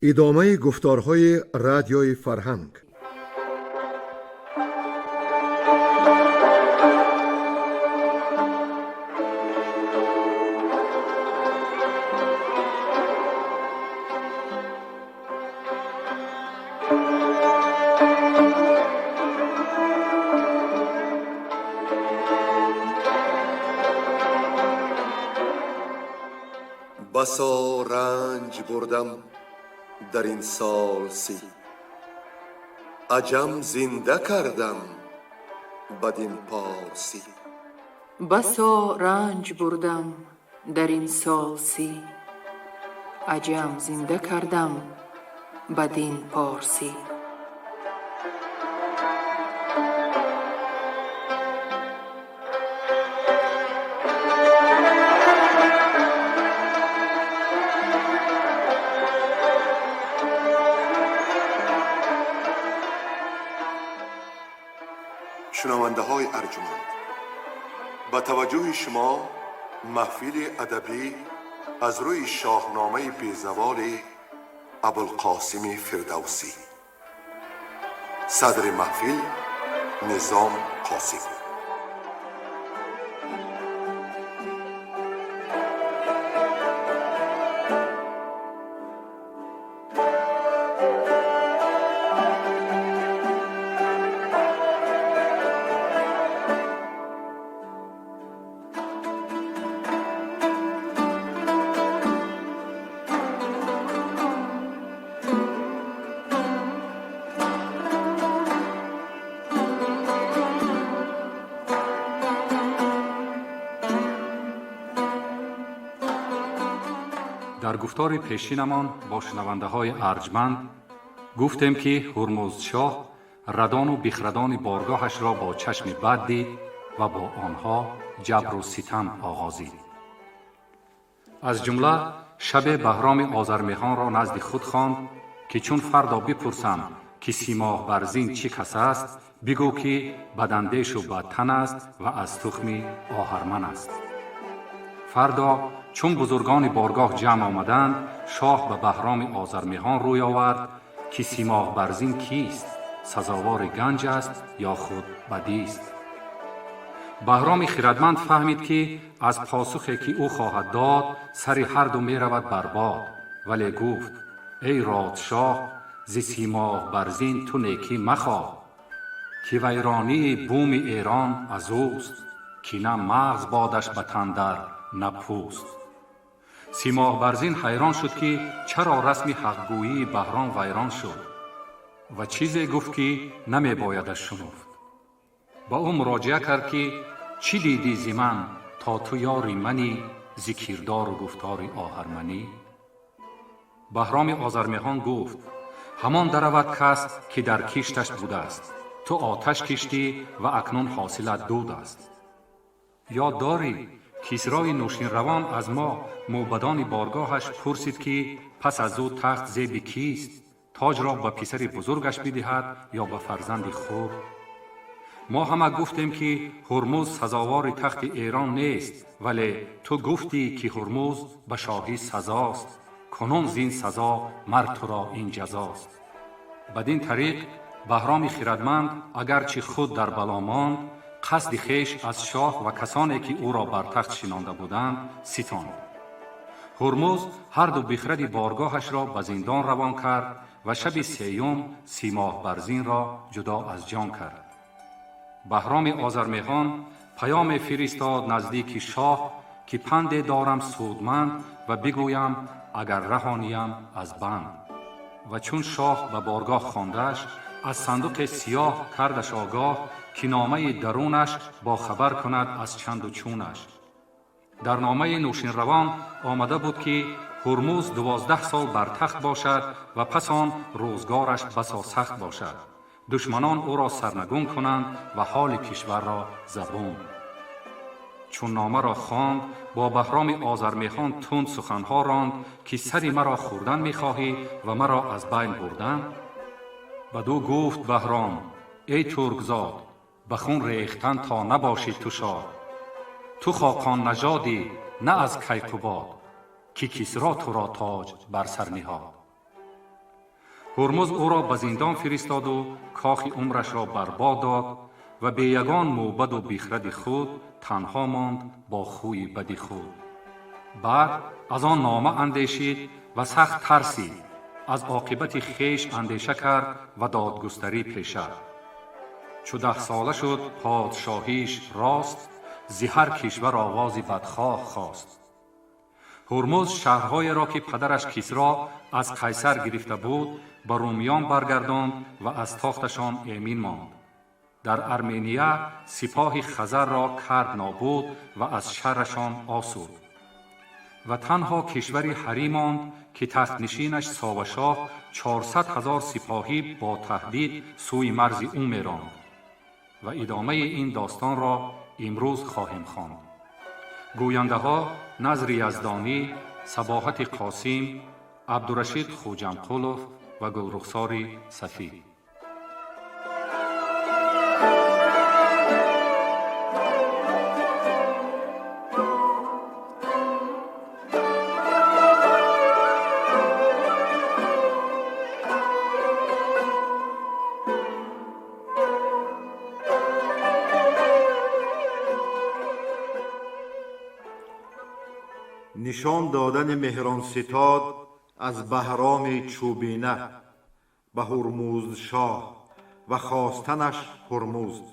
Идомаи гуфторҳои Радиои Фарҳанг. Басо ранҷ бурдам дар ин сол 30, аҷам зинда кардам бадин порсӣ. Басо ранҷ бурдам дар ин сол 30, аҷам зинда кардам бадин порсӣ. Шунавандаҳои арҷуманд, ба таваҷҷӯҳи шумо маҳфили адабӣ аз рӯи шоҳномаи безаволи Абулқосими Фирдавсӣ. Садри маҳфил Низом Қосим. Дар гуфтори пешинамон бо шунавандаҳои арҷманд гуфтем, ки Ҳурмузшоҳ радону бихрадони боргоҳашро бо чашми бад дид ва бо онҳо ҷабру ситам оғозид. Аз ҷумла шабе Баҳроми Озармеҳонро назди худ хонд, ки чун фардо бипурсам, ки Симоҳ Барзин чӣ кас аст, бигӯ, ки бадандешу бадтан аст ва аз тухми оҳарман аст. Фардо чун бузургони боргоҳ ҷамъ омаданд, шоҳ ба Баҳроми Озармеҳон рӯй овард, ки Симоҳ Барзин кист, сазовори ганҷ аст ё худ бадист. Баҳроми хирадманд фаҳмид, ки аз посухе, ки ӯ хоҳад дод, сари ҳарду меравад барбод, вале гуфт: эй родшоҳ, зи Симоҳ Барзин ту некӣ махоҳ, ки вайронии буми Эрон аз ӯст, ки на мағз бодаш ба тан дар, на пӯст. Симоҳ Барзин ҳайрон шуд, ки чаро расми ҳақгӯии Баҳром вайрон шуд ва чизе гуфт, ки намебоядаш шунуфт. Ба ӯ муроҷиа кард, ки чӣ дидӣ зи ман, то ту ёри мани зи кирдору гуфтори оҳарманӣ? Баҳроми Озармеҳон гуфт: ҳамон даравад кас, ки дар кишташ будааст. Ту оташ киштӣ ва акнун ҳосилат дуд аст. Ёд дорӣ, Кисрои Нӯшинравон аз мо мӯбадони боргоҳаш пурсид, ки пас аз ӯ тахт зеби кист, тоҷро ба писари бузургаш бидиҳад ё ба фарзанди худ? Мо ҳама гуфтем, ки Ҳурмуз сазовори тахти Эрон нест, вале ту гуфтӣ, ки Ҳурмуз ба шоҳӣ сазост. Кунун зин сазо мар туро ин ҷазост. Бадин тариқ Баҳроми хирадманд, агарчи худ дар бало монд, қасди хеш аз шоҳ ва касоне, ки ӯро бар тахт шинонда буданд, ситонд. Ҳурмуз ҳарду бихради боргоҳашро ба зиндон равон кард ва шаби сеюм Симоҳ Барзинро ҷудо аз ҷон кард. Баҳроми Озармеҳон паёме фиристод наздики шоҳ, ки панде дорам судманд ва бигӯям, агар раҳониям аз банд. Ва чун шоҳ ба боргоҳ хондаш, аз сандуқе сиёҳ кардаш огоҳ, ки номаи дарунаш бохабар кунад аз чанду чунаш. Дар номаи Нӯшинравон омада буд, ки Ҳурмуз 12 сол бар тахт бошад ва пас он рӯзгораш басо сахт бошад. Душманон ӯро сарнагун кунанд ва ҳоли кишварро забун. Чун номаро хонд, бо Баҳроми Озармеҳон тунд суханҳо ронд, ки сари маро хӯрдан мехоҳӣ ва маро аз байн бурдан? Бадӯ гуфт Баҳром: эй туркзод, ба хун рехтан то набошӣ ту шод. Ту хоқон нажодӣ на аз Кайқубод, ки Кисро туро тоҷ бар сар ниҳод. Ҳурмуз ӯро ба зиндон фиристоду кохи умрашро барбод дод ва бе ягон мӯбаду бихради худ танҳо монд бо хӯи бади худ. Баъд аз он нома андешид ва сахт тарсид, аз оқибати хеш андеша кард ва додгустарӣ пеша. Чу 10сола шуд подшоҳиш рост, зи ҳар кишвар овози бадхоҳ хост. Ҳурмуз шаҳрҳоеро, ки падараш Кисро аз Қайсар гирифта буд, ба румиён баргардонд ва аз тохташон эмин монд. Дар Армения сипоҳи Хазарро кард нобуд ва аз шаррашон осуд. Ва танҳо кишвари Ҳарӣ монд, ки тахтнишинаш Совашоҳ 400 ҳазор сипоҳӣ бо таҳдид сӯи марзи ӯ меронд. Ва идомаи ин достонро имрӯз хоҳем хонд. Гӯяндаҳо Назри Яздонӣ, Сабоҳати Қосим, Абдурашид Хӯҷамқулов ва Гулрухсори Сафӣ. Нишон додани Меҳронситод аз Баҳроми Чӯбина ба Ҳурмуздшоҳ ва хостанаш Ҳурмузд.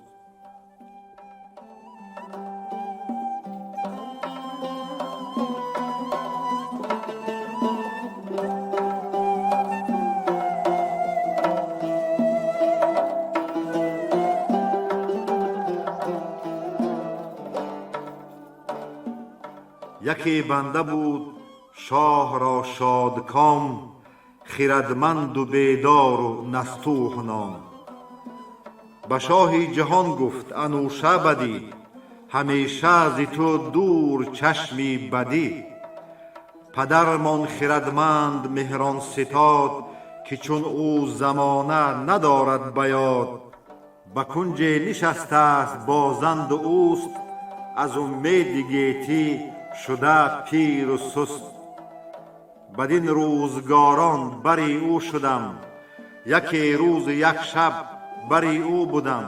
Яке банда буд шоҳро шодком, хирадманду бедору Настӯҳ ном. Ба шоҳи ҷаҳон гуфт: «Анӯша бадӣ, ҳамеша зи ту дур чашми бадӣ. Падармон хирадманд Меҳронситод, ки чун ӯ замона надорад ба ёд. Ба кунҷе нишастааст бо занду ӯст, аз умеди гетӣ шуда пиру суст. Бадин рӯзгорон бари ӯ шудам, яке рӯзу як шаб бари ӯ будам.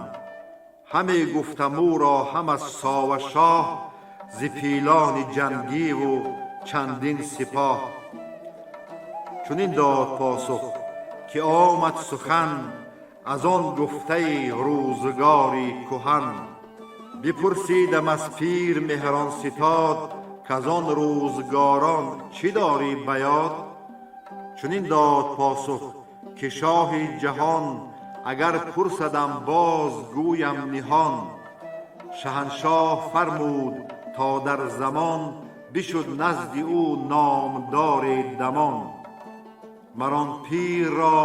Ҳаме гуфтам ӯро ҳам аз Совашоҳ, зи пилони ҷангиву чандин сипоҳ. Чунин дод посух, ки омад сухан аз он гуфтаи рӯзгори куҳан. Бипурсидам аз пир Меҳронситод, к аз он рӯзгорон чӣ дорӣ ба ёд? Чунин дод посух, ки шоҳи ҷаҳон, агар пурсадам, боз гӯям ниҳон. Шаҳаншоҳ фармуд, то дар замон бишуд назди ӯ номдори дамон. Мар он пирро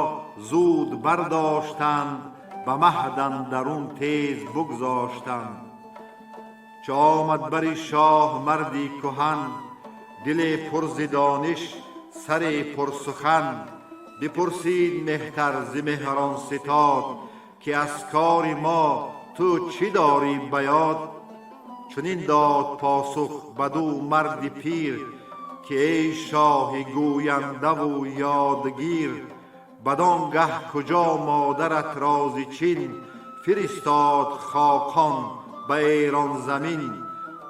зуд бардоштанд, ба маҳд андарун тез бигзоштанд. Чу омад бари шоҳ марди куҳан, диле пур зи дониш, саре пурсухан, бипурсид меҳтар зи Меҳронситод, ки аз кори мо ту чӣ дорӣ ба ёд? Чунин дод посух баду марди пир, ки эй шоҳи гӯяндаву ёдгир, бадон гаҳ куҷо модарат рози Чин фиристод хоқон ба Эронзамин,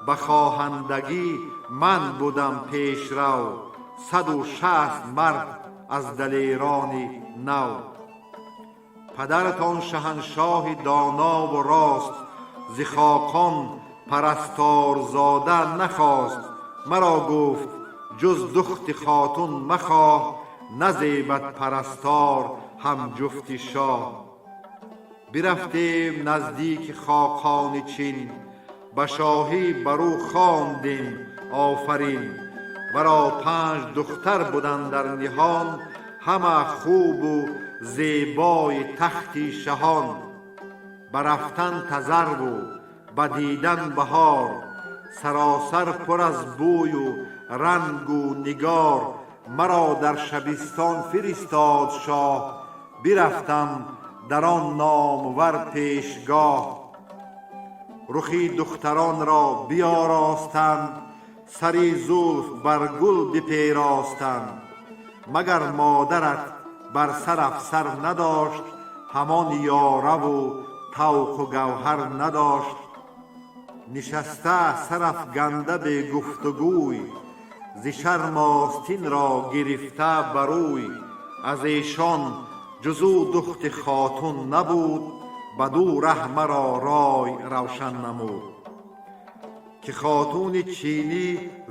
ба хоҳандагӣ ман будам пешрав, 160 мард аз далерони нав. Падаратон шаҳаншоҳи донову рост, зи хоқон парасторзода нахост. Маро гуфт: ҷуз духти хотун махоҳ, назебад парастор ҳам ҷуфти шоҳ. Бирафтем наздики хоқони Чин, ба шоҳӣ бар ӯ хондем офарин. Варо панҷ духтар буданд дар ниҳон, ҳама хубу зебои тахти шаҳон. Ба рафтан тазарву ба дидан баҳор, саросар пур аз бӯю рангу нигор. Маро дар шабистон фиристод шоҳ, бирафтам дар он номвар пешгоҳ. Рухи духтаронро биёростанд, сари зулф бар гул биперостанд. Магар модарат Бар сар афсар надошт, ҳамон ёраву тавқу гавҳар надошт. Нишаста сарафганда бе гуфтугӯй, зи шарм остинро гирифта барӯй. Аз эшон ҷуз ӯ духти хотун набуд, баду раҳ маро рой равшан намуд. Ки хотуни чинӣ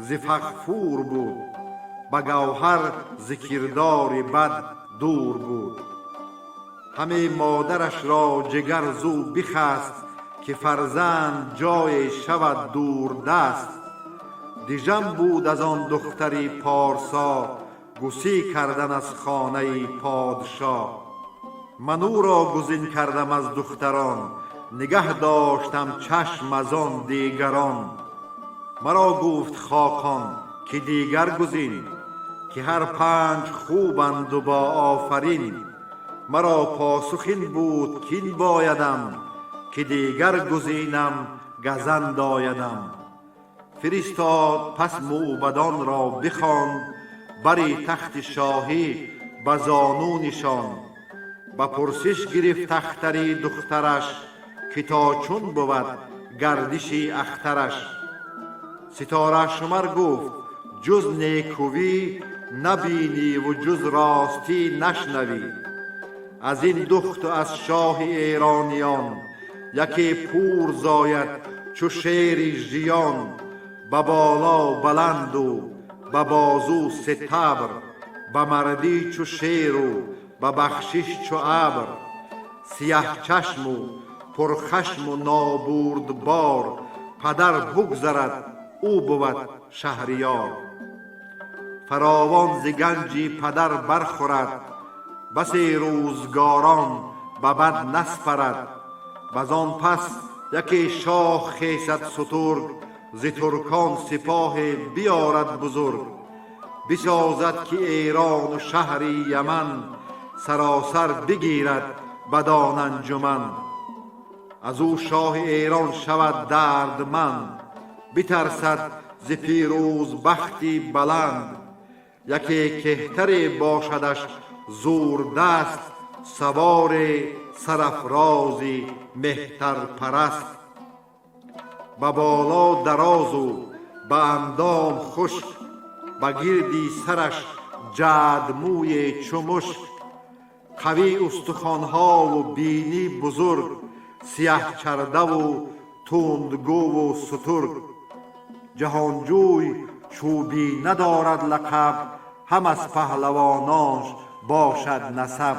зи фағфур буд, ба гавҳар зи кирдори бад дур буд. Ҳаме модарашро ҷигар зӯ бихаст, ки фарзанд ҷое шавад дурдаст. Дижам буд аз он духтари порсо, гусӣ кардан аз хонаи подшоҳ. Ман ӯро гузин кардам аз духтарон, нигаҳ доштам чашм аз он дигарон. Маро гуфт хоқон ки дигар гузин, ки ҳар панҷ хубанду бо офарин. Маро посух ин буд кин боядам, ки дигар гузинам газанд оядам. Фиристод пас мӯбадонро бихонд, бари тахти шоҳӣ ба зону нишонд. Ба пурсиш гирифт ахтари духтараш, ки то чун бувад гардиши ахтараш. Ситорашумар гуфт: ҷуз некувӣ набиниву ҷуз ростӣ нашнавӣ. Аз ин духту аз шоҳи эрониён яке пур зояд чу шери жиён, ба боло баланду ба бозу ситабр, ба мардӣ чу шеру ба бахшиш чу абр. Сияҳчашму пурхашму нобурдбор, падар бугзарад, ӯ бувад шаҳриёр. Фаровон зи ганҷи падар бархӯрад, басе рӯзгорон ба бад наспарад. Базон пас яке шоҳ хесад сутург, зи туркон сипоҳе биёрад бузург. Бисозад ки эрону шаҳри яман, саросар бигирад бадон анҷуман. Аз ӯ шоҳи эрон шавад дардманд, битарсад зи пирӯзбахти баланд. Яке кеҳтаре бошадаш зурдаст, саворе сарафрози меҳтарпараст. Ба боло дарозу ба андом хушк, ба гирди сараш ҷаъдмӯе чу мушк. Қавӣ устухонҳову бинӣ бузург, сияҳчардаву тундгӯву сутург. Ҷаҳонҷӯй чӯбӣ надорад лақаб, ҳам аз паҳлавононш бошад насаб.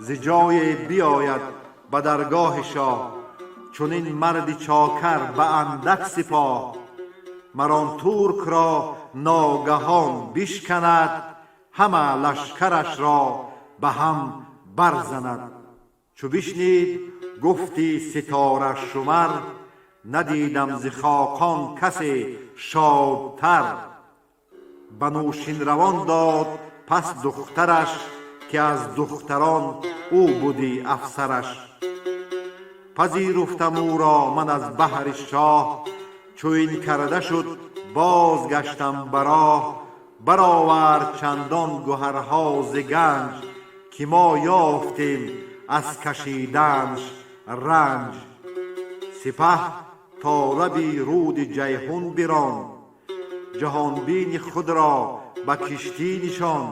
Зи ҷое биёяд ба даргоҳи шоҳ, чунин марди чокар ба андак сипоҳ. Мар он туркро ногаҳон бишканад, ҳама лашкарашро ба ҳам барзанад. Чу бишнид гуфти ситорашумар, надидам зи хоқон касе шодтар. Ба Нӯшинравон дод пас духтараш, ки аз духтарон ӯ будӣ афсараш. Пазируфтам ӯро ман аз баҳри шоҳ, чу ин карда шуд бозгаштам ба роҳ. Баровард чандон гӯҳарҳо зи ганҷ, ки мо ёфтем аз кашиданаш ранҷ. Сипаҳ то лаби руди Ҷайҳун биронд, ҷаҳонбини худро ба киштӣ нишонд.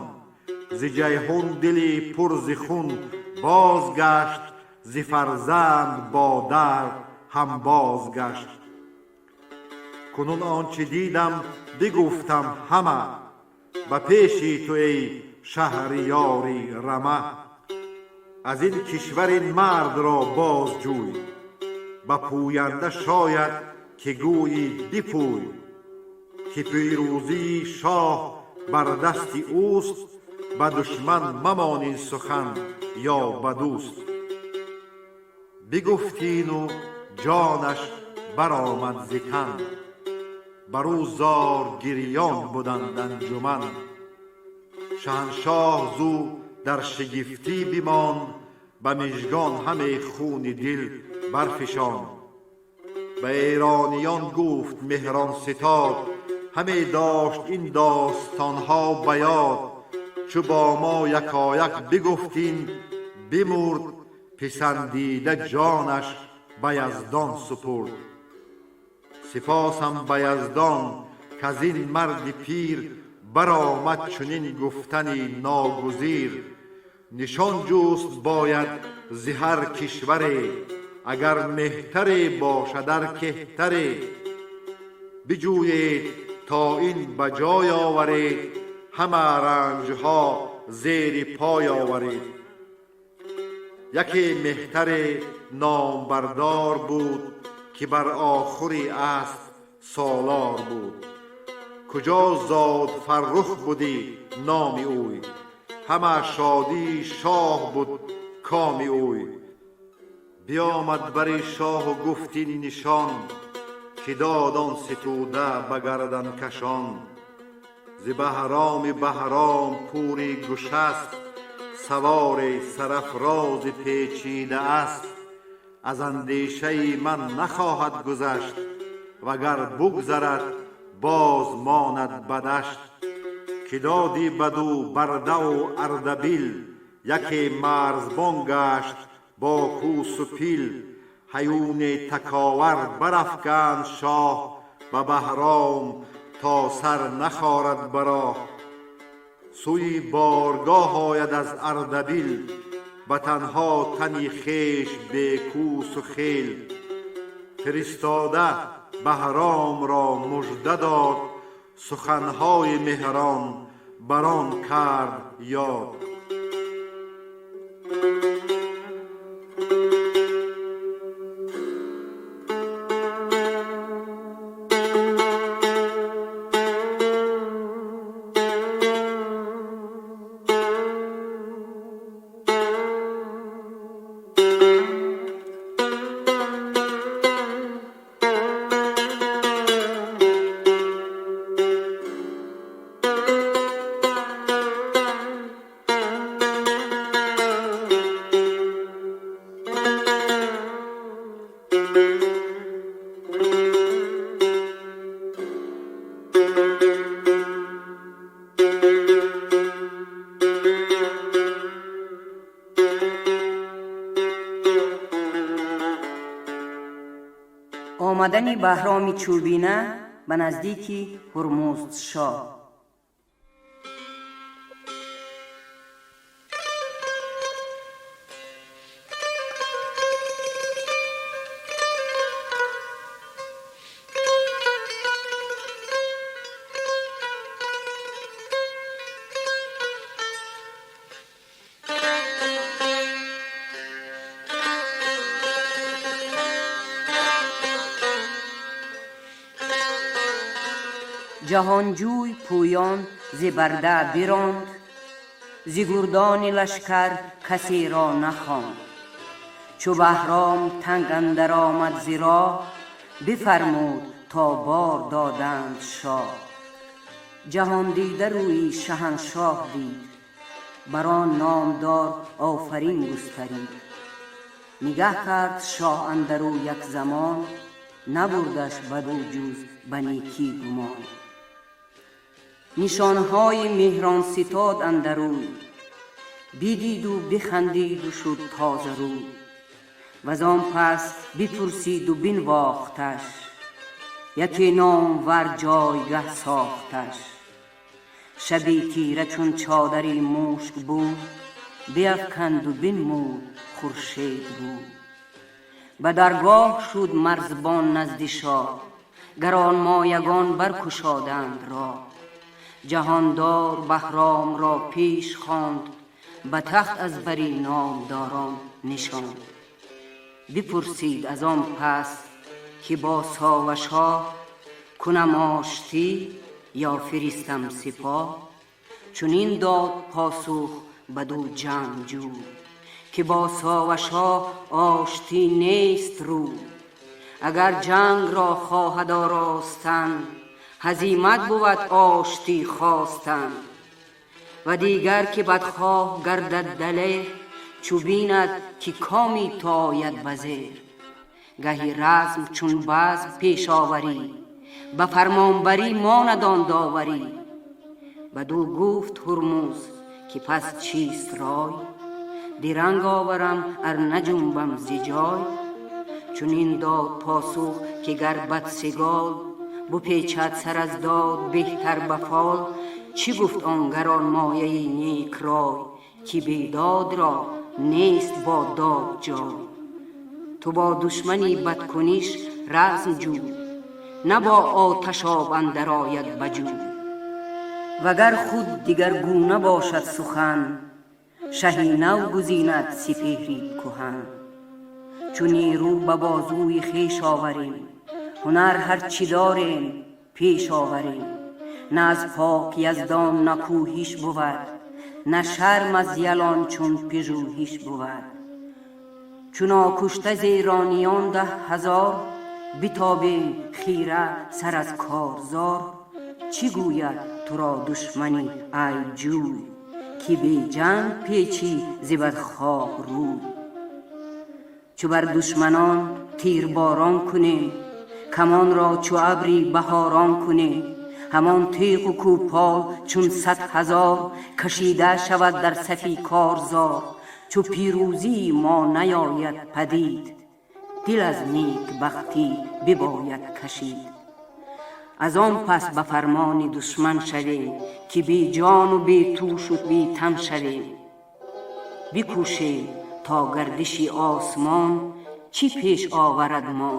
Зи Ҷайҳун дили пур зи хун бозгашт, зи фарзанд бо дард ҳам бозгашт. Кунун он чӣ дидам бигуфтам ҳама, ба пеши ту эй шаҳриёри рама. Аз ин кишвар ин мардро бозҷӯй, ба пӯянда шояд ки гӯйӣ бипӯй. Ки пирӯзии шоҳ бар дасти ӯст, ба душман мамон ин сухан ё ба дӯст. Бигуфтину ҷонаш баромад зи тан, бар ӯ зор гирён буданд анҷуман. Шаҳаншоҳ зӯ дар шигифтӣ бимонд, ба мижгон ҳаме хуни дил барфишонд. Ба эрониён гуфт меҳрон ситод, ҳаме дошт ин достонҳо ба ёд. Чу бо мо якояк бигуфт ин, бимурд, писандида ҷонаш ба Яздон супурд. Сипосам ба Яздон, каз ин марди пир баромад чунин гуфтани ногузир. Нишон ҷуст бояд зи ҳар кишваре, агар меҳтаре бошад ар кеҳтаре. Биҷӯед то ин ба ҷой оваред, ҳама ранҷҳо зери пой оваред. Яке меҳтаре номбардор буд, ки бар охури асп солор буд. Куҷо зод Фаррух будӣ номи ӯй, ҳама шодии шоҳ буд коми ӯй. Биомад бари шоҳу гуфт ин нишон, ки дод он ситуда ба гарданкашон. Зи Баҳроми Баҳром пури гӯшасп, савори сарафрози печида асп. Аз андешаи ман нахоҳад гузашт, вагар бугзарад боз монад ба дашт. Ки додӣ баду Бардаву Ардабил, яке марзбон гашт бо кӯсу пил. Ҳаюне таковар барафканд шоҳ, ба Баҳром то сар нахорад ба роҳ. Сӯи боргоҳ ояд аз Ардабил, ба танҳо тани хеш бе кӯсу хел. Фиристода Баҳромро мужда дод, суханҳои меҳрон бар он кард ёд. Омадани Баҳроми Чӯбина ба наздики Ҳурмуздшоҳ. Ҷаҳонҷӯй Пӯён зи Барда биронд, зи гурдони лашкар касеро нахонд. Чу Баҳром танг андар омад зи роҳ, бифармуд то бор доданд шоҳ. Ҷаҳондида рӯи шаҳаншоҳ дид, бар он номдор офарин густарид. Нигаҳ кард шоҳ андарӯ як замон, набурдаш баду ҷуз ба некӣ гумон. Нишонҳои меҳрон ситод андарӯй, бидиду бихандиду шуд тозарӯй. Ваз он пас бипурсиду бинвохташ, яке номвар ҷойгаҳ сохташ. Шаби тира чун чодари мушк буд, биафканду бинмуд хуршед буд. Ба даргоҳ шуд марзбон назди шоҳ, гаронмоягон баркушоданд роҳ. Ҷаҳондор Баҳромро пеш хонд, ба тахт аз бари номдорон нишонд. Бипурсид аз он пас ки бо Совашоҳ кунам оштӣ ё фиристам сипоҳ. Чунин дод посух баду ҷангҷӯй, ки бо Совашоҳ оштӣ нест рӯй. Агар ҷангро хоҳад оростан, ҳазимат бувад оштӣ хостан. Ва дигар ки бадхоҳ гардад далер, чу бинад ки коми то ояд ба зер. Гаҳи разм чун базм пеш оварӣ, ба фармонбарӣ монад он доварӣ. Баду гуфт Ҳурмуз ки пас чист рой? Диранг оварам ар наҷунбам зи ҷой. Чунин дод посух ки гар бадсигол бипечад сар аз дод беҳтар ба фол. Чӣ гуфт он гаронмояи нек рой, ки бедод ро нест бо дод ҷой. Ту бо душмани бадкуниш разм ҷӯй, на бо оташ об андар ояд ба ҷӯй. Вагар худ дигаргуна бошад сухан, шаҳи нав гузинад сипеҳри куҳан. Чу нерӯ ба бозуи хеш оварем, ҳунар ҳар чӣ дорем пеш оварем. На аз пок яздон накӯҳиш бувад, на шарм аз ялон чун пижӯҳиш бувад. Чу нокушта з эрониён 10,000, битобем хира сар аз корзор. Чӣ гӯяд туро душмани айбҷӯй, ки беҷанг печӣ зи бадхоҳ рӯй. Чу бар душманон тирборон кунем, камонро чу абри баҳорон кунем. Ҳамон теғу кӯпол чун 100,000, кашида шавад дар сафи корзор. Чу пирӯзии мо наёяд падид, дил аз некбахтӣ бибояд кашид. Аз он пас ба фармони душман шавем, ки беҷону бетӯшу бетан шавем. Бикӯшем то гардиши осмон, чӣ пеш оварад мо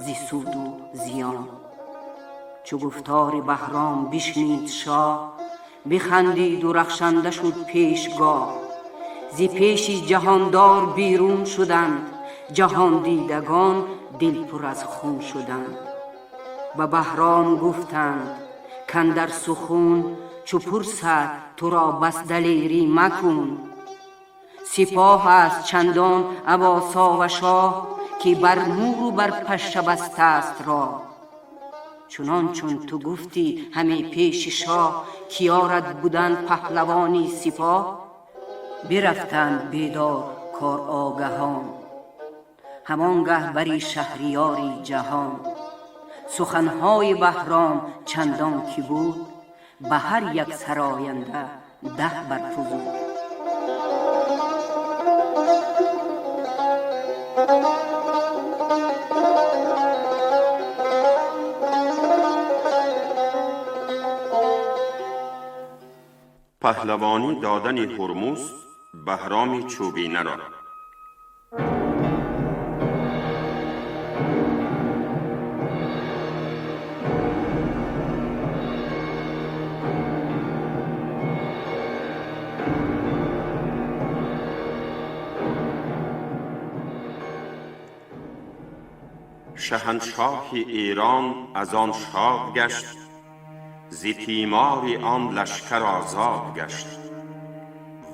зи суду зиён. Чу гуфтори Баҳром бишнид шоҳ, бихандиду рахшанда шуд пешгоҳ. Зи пеши ҷаҳондор берун шуданд, ҷаҳондидагон дилпур аз хун шуданд. Ба Баҳром гуфтанд кандар сухун, чу пурсад туро бас далерӣ макун. Сипоҳ аст чандон або сова шоҳ, ки бар муру бар паша бастааст роҳ. Чунон чун ту гуфтӣ ҳаме пеши шоҳ, ки ёрад будан паҳлавони сипоҳ. Бирафтанд бедор кор огаҳон, ҳамон гаҳ бари шаҳриёри ҷаҳон. Суханҳои Баҳром чандон ки буд, ба ҳар як сароянда 10 барфузуд. Паҳлавонӣ додани Ҳурмуз Баҳроми Чӯбинаро. Шаҳаншоҳи Эрон аз он шод гашт, зи тимори он лашкар озод гашт.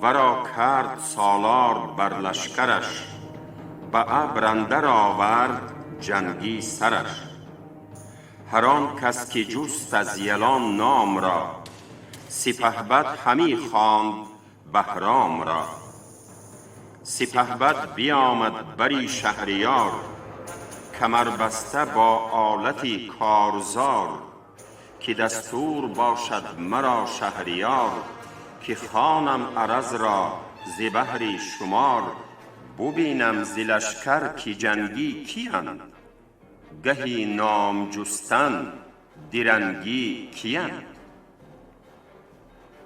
Варо кард солор бар лашкараш, ба абр андар овард ҷангӣ сараш. Ҳар он кас ки ҷуст аз ялон ном ро, сипаҳбад ҳамӣ хонд Баҳром ро. Сипаҳбад биомад бари шаҳриёр, камарбаста бо олати корзор. Ки дастур бошад маро шаҳриёр, ки хонам араз ро зи баҳри шумор. Бубинам зи лашкар ки ҷангӣ киянд, гаҳи ном ҷустан дирангӣ киянд.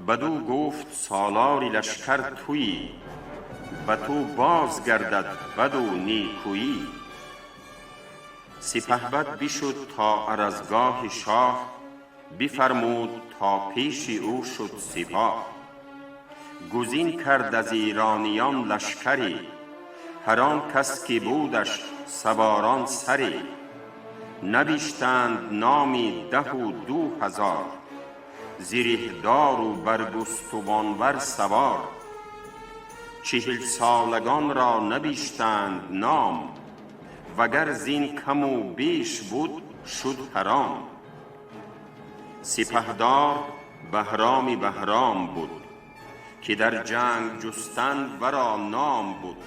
Бадӯ гуфт солори лашкар туӣ, ба ту боз гардад баду некӯӣ. Сипаҳбад бишуд то аразгоҳи шоҳ, бифармуд то пеши ӯ шуд сипоҳ. Гузин кард аз эрониён лашкаре, ҳар он кас ки будаш саворон саре. Навиштанд номи 12,000, зиреҳдору баргустувонвар савор. 40 солагонро навиштанд ном, вагар зин каму беш буд шуд ҳаром. Сипаҳдор Баҳроми Баҳром буд, ки дар ҷанг ҷустан варо ном буд.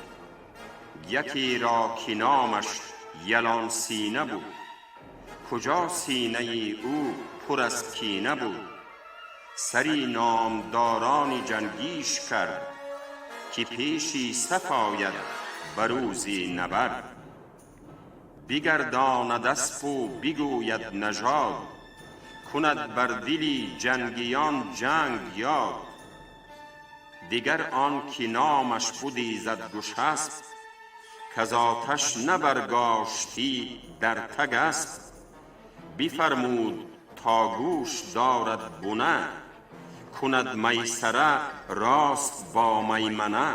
Якеро ки номаш Ялон Сина буд, куҷо синаи ӯ пур аз кина буд. سری نامداران جنگیش کرد، که پیشی صف آید به روزی نبرد. بگرداند اسپ و بگوید نژاد، کند بر دلی جنگیان جنگ یاد. دگر آن که نامش بد ایزد گشسپ، کز آتش نبرگاشتی در تگ اسپ. بفرمود تا گوش دارد بنه، کند میسره راست با میمنه.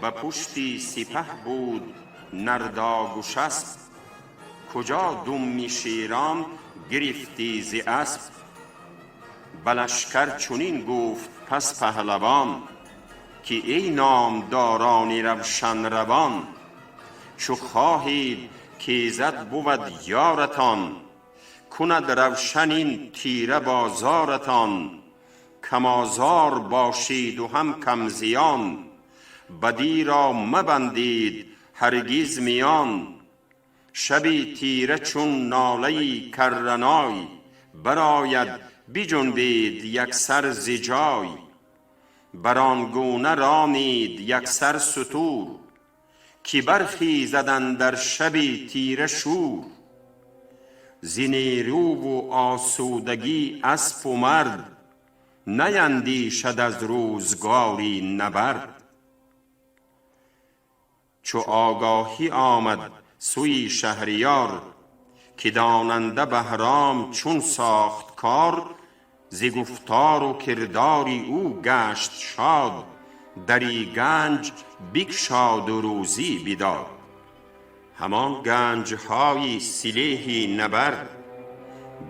به پشتی سپه بود نرداگشسپ، کجا دم شیران گرفتی ز اسپ. به لشکر چنین گفت پس پهلوان، که ای نامداران روشن روان. چو خواهید کایزد بود یارتان، کند روشن این تیره بازارتان. کم آزار باشید و هم کم زیان، بدی را مبندید هرگز میان. شبی تیره چون ناله کرنای، برآید بجنبید یکسر ز جای. بر آن گونه رانید یکسر ستور، که برخیزد اندر شبی تیره شور. ز نیرو و آسودگی اسپ و مرد، نیندیشد از روزگاری نبرد. چو آگاهی آمد سوی شهریار، که داننده بهرام چون ساخت کار. ز گفتار و کردار او گشت شاد، دری گنج بگشاد و روزی بداد. همان گنج های سلیح نبرد،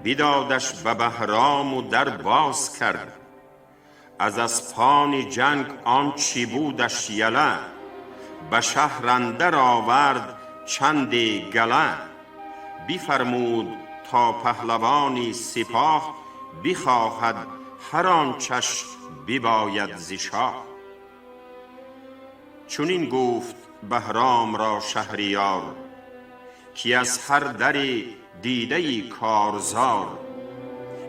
بدادش به بهرام و در باز کرد. از اسپان جنگ آنچه بودش یله، به شهر اندر آورد چندی گله. بفرمود تا پهلوان سپاه، بخواهد هر آنچش بباید ز شاه. چنین گفت بهرام را شهریار، که از هر دری دیده ای کارزار.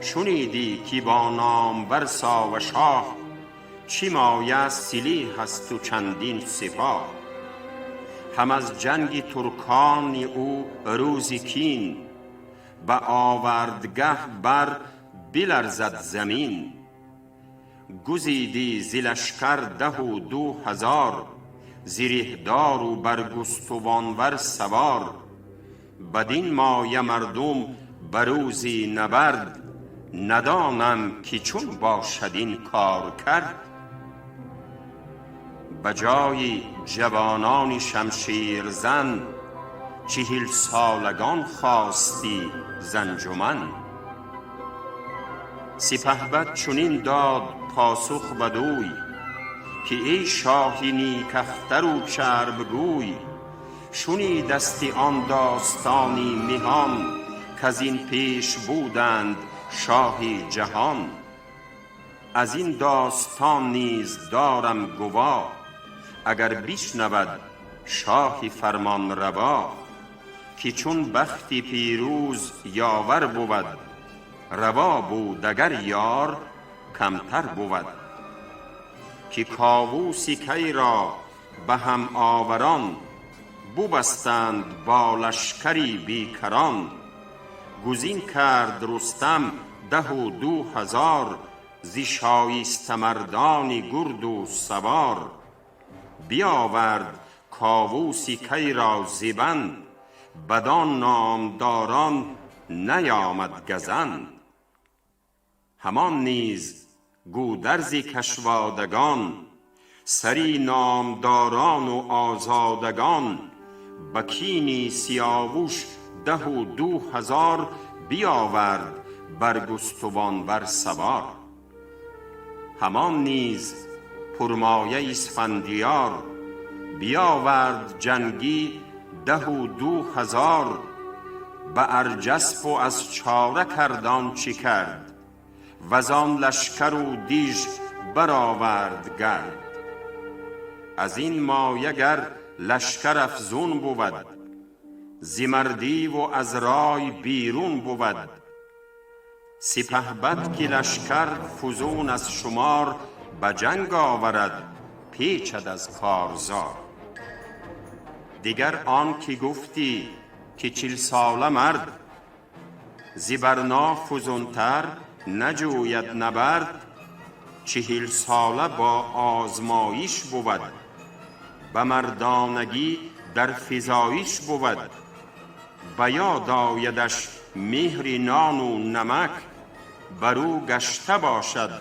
شنیدی که با نامور ساوه شاه، چه مایه سلیح است و چندین سپاه. هم از جنگ ترکان او روز کین، به آوردگه بر بلرزد زمین. گزیدی ز لشکر 12,000، زرهدار و برگستوانور سوار. بدین مایه مردم به روزی نبرد، ندانم که چون باشد این کار کرد. به جای جوانان شمشیر زن، 40 سالگان خواستی ز انجمن. سپهبد چنین داد پاسخ بدوی، که ای شاه نیک اختر و چرب گوی. شنیدستی آن داستانی مهان، کز این پیش بودند شاهی جهان. از این داستان نیز دارم گواه، اگر بشنود شاه فرمان روا. که چون بخت پیروز یاور بود، روا بود اگر یار کمتر بود. که کاووس کی را به هم آوران، ببستند با لشکری بیکران. گزین کرد رستم 12,000، ز شایسته مردان گرد و سوار. بیاورد کاووس کی را ز بند، بدان نامداران نیامد گزند. همان نیز گودرز کشوادگان، سری نامداران و آزادگان. به کین سیاوش 12,000، بیاورد برگستوان سوار. همان نیز پرمایه اسفندیار، بیاورد جنگی 12,000. به ارجسپ و از چاره کرد آنچه کرد، وزان لشکر و دیژ برآورد گرد. از این مایه گر لشکر افزون بود، ز مردی و از رای بیرون بود. Сипаҳбад ки лашкар фузун аз шумор, ба ҷанг оварад, печад аз корзор. Дигар он ки гуфтӣ ки 40сола мард, зи барно фузунтар наҷӯяд набард, 40сола бо озмоиш бувад, ба мардонагӣ дар физоиш бувад. Ба ёд оядаш меҳри нону намак, бар ӯ гашта бошад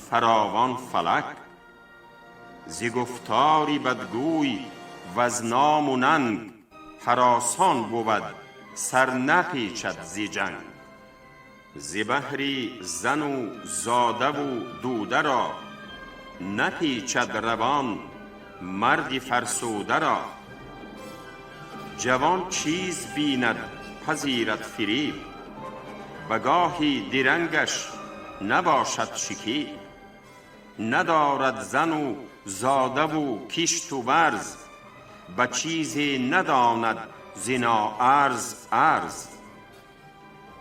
фаровон фалак. Зи гуфтори бадгӯй ваз ному нанг, ҳаросон бувад, сар напечад зи ҷанг. Зи баҳри зану зодаву дударо, напечад равон марди фарсударо. Ҷавон чиз бинад, пазирад фиреб, ба гоҳи дирангаш набошад шикеб. Надорад зану зодаву кишту варз, ба чизе надонад зи ноарз арз.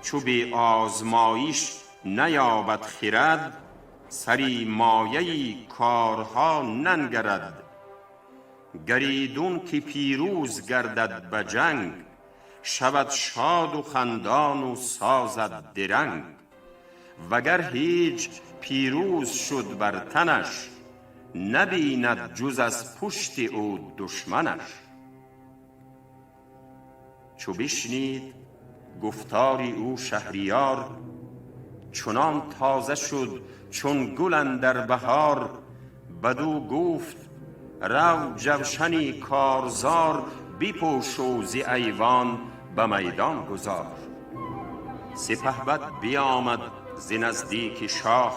Чу беозмоиш наёбад хирад, сари мояи корҳо нангарад. Гаридун ки пирӯз гардад ба ҷанг, шавад шоду хандону созад диранг. Вагар ҳеҷ пирӯз шуд бар танаш, набинад ҷуз аз пушти ӯ душманаш. Чу бишнид гуфтори ӯ шаҳриёр, чунон тоза шуд чун гул андар баҳор. Бадӯ гуфт: рав, ҷавшани корзор бипӯшу зи айвон ба майдон гузор. Сипаҳбад биёмад зи наздики шоҳ,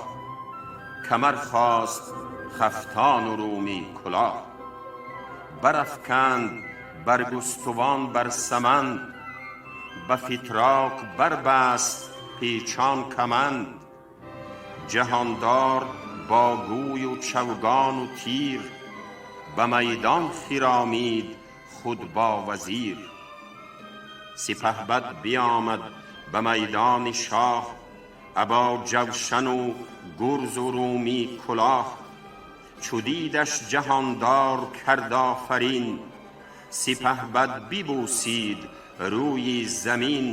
камар хост хафтону румӣ кулоҳ. Барафканд баргустувон бар саманд, ба фитроқ барбаст печон каманд. Ҷаҳондор бо гӯю чавгону тир, ба майдон хиромид худ бо вазир. Сипаҳбад биёмад ба майдони шоҳ, або ҷавшану гурзу румӣ кулоҳ. Чу дидаш ҷаҳондор кард офарин, сипаҳбад бибӯсид рӯи замин.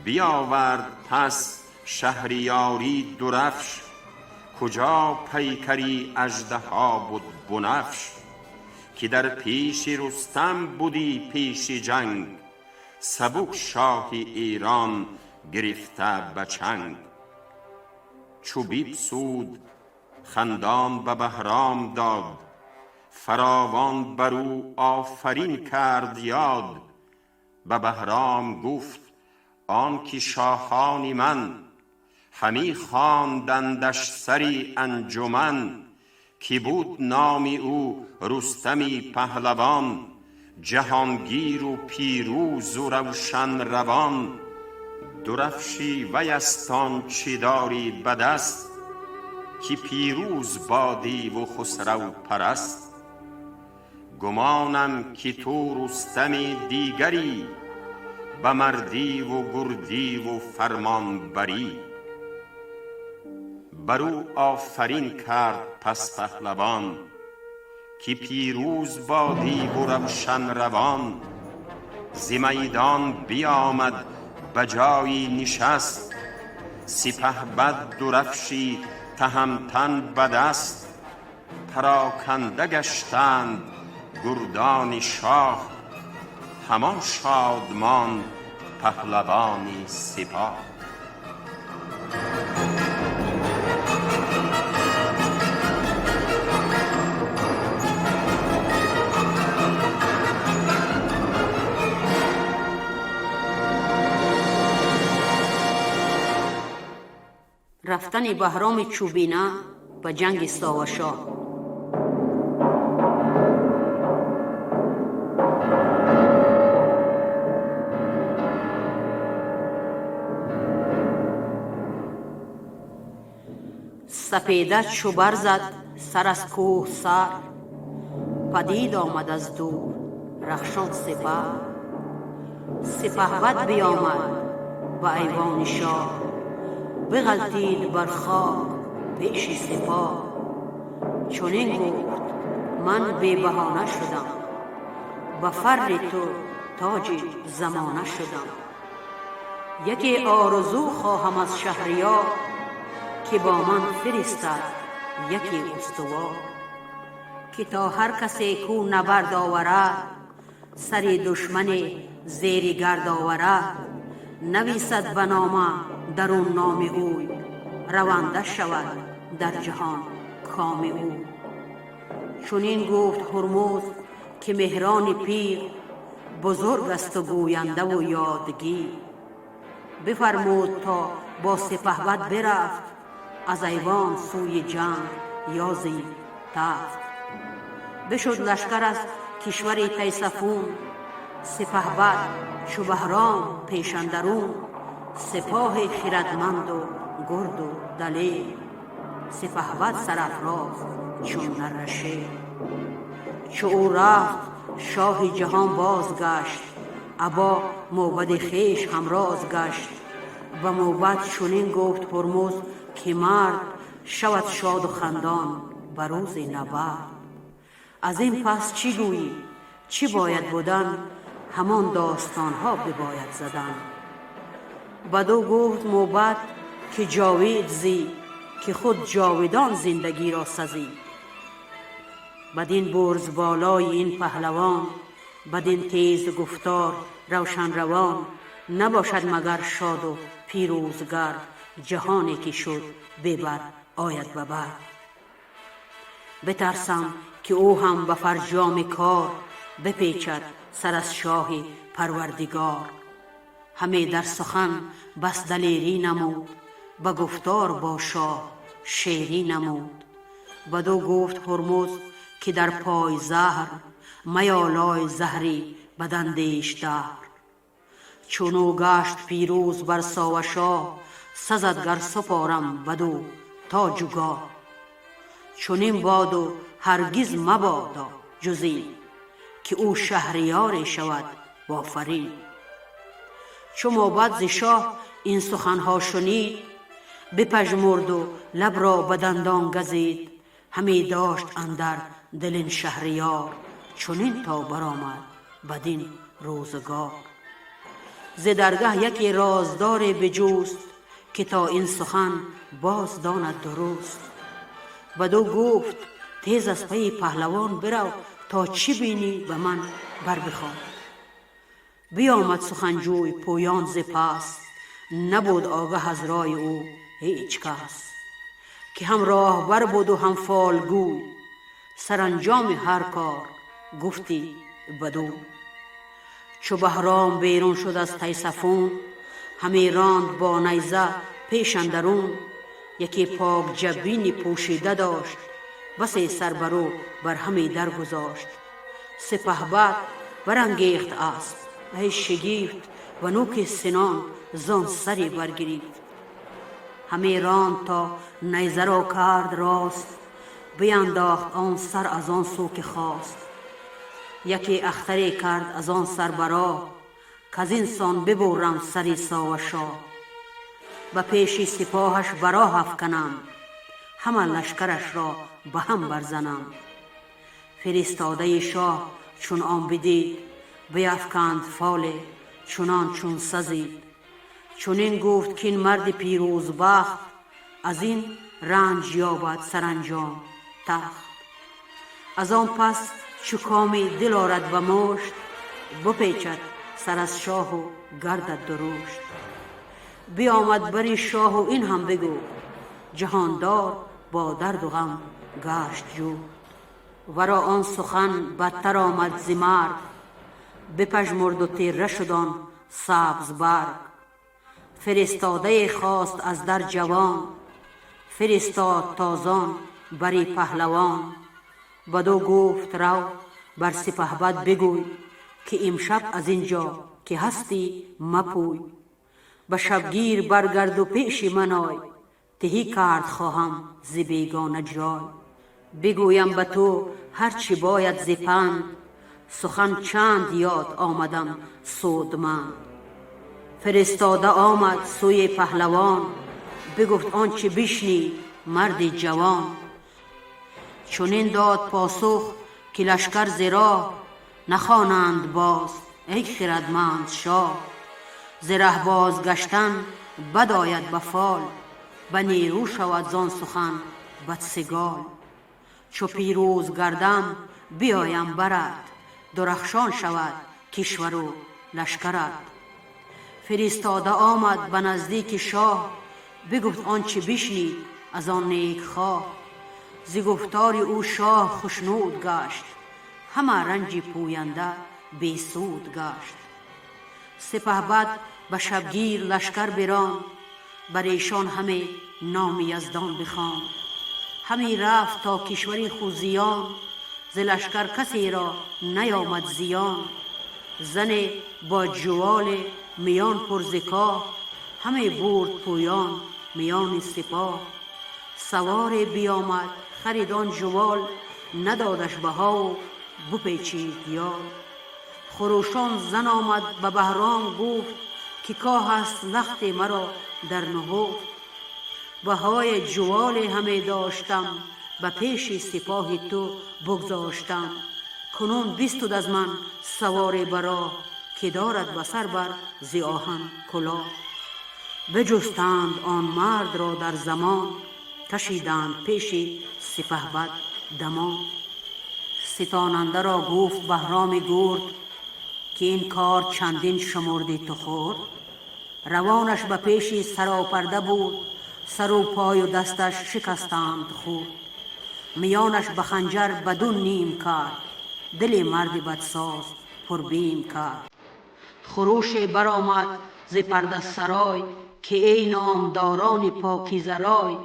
Биёвард пас шаҳриёрӣ дурафш, куҷо пайкари аждаҳо буд бунафш. Ки дар пеши Рустам будӣ пеши ҷанг, сабук шоҳи Эрон гирифта ба чанг. Чу бипсуд, хандон ба Баҳром дод, фаровон бар ӯ офарин кард ёд. Ба Баҳром гуфт: он ки шоҳони ман, ҳамӣ хондандаш сари анҷуман. Ки буд номи ӯ Рустами паҳлавон, ҷаҳонгиру пирӯзу равшан равон. Дурафши вай аст он чӣ дорӣ ба даст, ки пирӯз бодиву хусравпараст. Гумонам ки ту Рустами дигарӣ, ба мардиву гурдиву фармонбарӣ. Бар ӯ офарин кард пас паҳлавон, ки пирӯз бодиву равшан равон. Зи майдон биёмад, ба ҷойи нишаст, сипаҳбад дурафши таҳамтан ба даст. Пароканда гаштанд гурдони шоҳ, ҳамон шодмон паҳлавони сипоҳ. Рафтани Баҳроми Чӯбина ба ҷанги Совашоҳ. Сапеда чӯ барзад сар аз кӯҳ сар, падид омад аз дур рахшон сипаҳ. Сипаҳбад биёмад ба айвони шоҳ. بغلتید بر خاک پیش سپاه. چنین گفت من بی بهانه شدم، به فر تو تاج زمانه شدم. یکی آرزو خواهم از شهریار، که با من فرستد یکی استوار. که تا هر کسی کو نبرد آورد، سر دشمن زیر گرد آورد. نویسد به نامه درون نام اوی، رونده شود در جهان کام او. چنین گفت هرمز که مهران پیر، بزرگ است و گوینده و یادگیر. بفرمود تا با سپهبد برفت، از ایوان سوی جنگ یازید تفت. بشد لشکر از کشور تیسفون، سپهبد چو بهرام پیش اندرون. سپاه خردمند و گرد و دلیر، سپهبد سرافراز چون نره شیر. چو او رفت شاه جهان بازگشت، ابا موبد خویش همراز گشت. به موبد چنین گفت هرمز که مرد شود شاد و خندان به روز نبرد. از این پس چی گویی چی باید بودن، همان داستانها بباید زدن. بدو گفت موبد که جاوید زی، که خود جاودان زندگی را سزی. بدین برز بالای این پهلوان، بدین تیز گفتار روشن روان. نباشد مگر شاد و پیروزگر، جهانی که شد ببر آید ببر. بترسم که او هم به فرجام کار، بپیچد سر از شاه پروردگار. همی در سخن بس دلیری نمود، به گفتار با شاه شیری نمود. بدو گفت هرمز که در پای زهر، میالای زهری بداندیش دهر. چون او گشت پیروز بر ساوه شاه، سزد گر سپارم بدو تاج و گاه. چنین باد و هرگز مبادا جز این، که او شهریار شود بافرین. چو موبد ز شاه این سخنها شنید، بپژمرد و لب را به دندان گزید. همی داشت اندر دل این شهریار، چنین تا برآمد بدین روزگار. ز درگه یکی رازدار بجست، که تا این سخن باز داند درست. بدو گفت تیز از پی پهلوان برو، تا چی بینی به من بر بخوان. بیامد سخنجوی پویان ز پس، نبود آگه از رای او هیچ کس. که هم راهبر بود و هم فالگوی، سرانجام هر کار گفتی بدو. چو بهرام بیرون شد از تیسفون، همی راند با نیزه پیش اندرون. یکی پاک جبینی پوشیده داشت، بسی سر برو بر همی در گذاشت. سپهبد برانگیخت اسپ ای شگفت، و نوک سنان زان سری برگرفت. همی راند تا نیزه را کرد راست، بینداخت آن سر از آن سو که خواست. یکی اختری کرد از آن سر براه، کزین سان ببرم سر ساوه شاه. به پیش سپاهش براه افکنم، همه لشکرش را به هم برزنم. فرستاده شاه چون آن بدید، بیفکند فال چنان چون سزید. چنین گفت کاین مرد پیروز بخت، از این رنج یابد سرانجام تخت. از آن پس چو کام دل آرد به مشت، بپیچد سر از شاه و گردد درشت. بیامد بر شاه و این هم بگفت، جهاندار با درد و غم گشت جفت. ورا آن سخن بدتر آمد ز مرگ، بپژمرد و تیره شد آن سبز برگ. فرستاده خواست از در جوان، فرستاد تازان بری پهلوان. بدو گفت رو بر سپهبد بگوی، که امشب از اینجا که هستی مپوی. به شبگیر برگرد و پیش من آی، تهی کرد خواهم ز بیگانه جای. بگویم به تو هر چه باید ز پند، سخن چند یاد آمدم سودمند. فرستاده آمد سوی پهلوان، بگفت آنچه بشنید مرد جوان. چنین داد پاسخ که لشکر ز راه نخوانند باز ای خردمند شاه. ز ره بازگشتن بد آید به فال، به نیرو شود زان سخن بدسگال. چو پیروز گردم بیایم برت، درخشان شود کشور و لشکرت. فرستاده آمد به نزدیک شاه، بگفت آنچه بشنید از آن نیک خواه. ز گفتار او شاه خشنود گشت، همه رنج پوینده بی سود گشت. سپهبد به شبگیر لشکر براند، بر ایشان همه نام یزدان بخواند. همی رفت تا کشور خوزیان، ز لشکر کسی را نیامد زیان. زن با جوال میان پر ز کاه، همی برد پویان میان سپاه. سوار بیامد خرید آن جوال، ندادش بها و بپیچید یال. خروشان زن آمد به بهرام گفت، که کاه است لخت مرا در نهفت. بهای جوال همی داشتم، به پیش سپاه تو بگذاشتم. کنون بستد از من سوار براه، که دارد به سر بر ز آهن کلاه. بجستند آن مرد را در زمان، کشیدند پیش سپهبد دمان. ستاننده را گفت بهرام گرد، که این کار چندین شمردی تو خرد. روانش به پیش سراپرده بود، سر و پای و دستش شکستند خورد. میانش به خنجر بدو نیم کرد، دل مرد بدساز پر بیم کرد. خروش برآمد ز پرده سرای، که ای نامداران پاکیزه رای.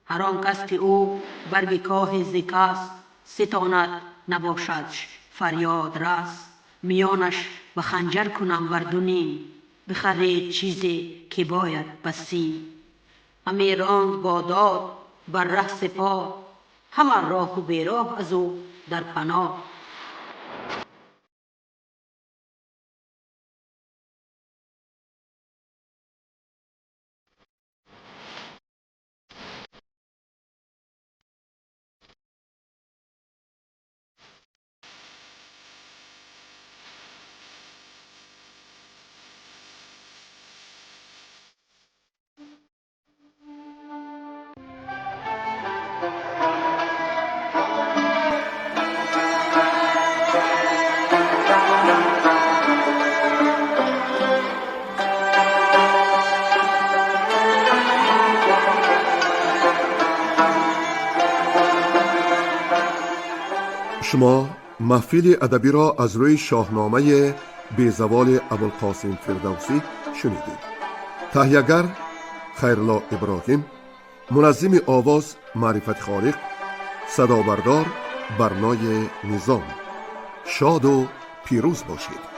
هر آن کس که او برگ کاه ز کس ستاند نباشدش فریاد رس. میانش به خنجر کنم بر دو نیم، بخرید چیزی که باید به سیم. همی راند با داد بر ره سپاه، همه راه و بیراه از او در پناه. Шумо маҳфили адабиро аз рӯи шоҳномаи безаволи Абулқосим Фирдавсӣ шунидед. Таҳиягар Хайрулло Иброҳим, муназзими овоз Маърифати Холиқ, садобардор Барнои Низом. Шоду пирӯз бошед.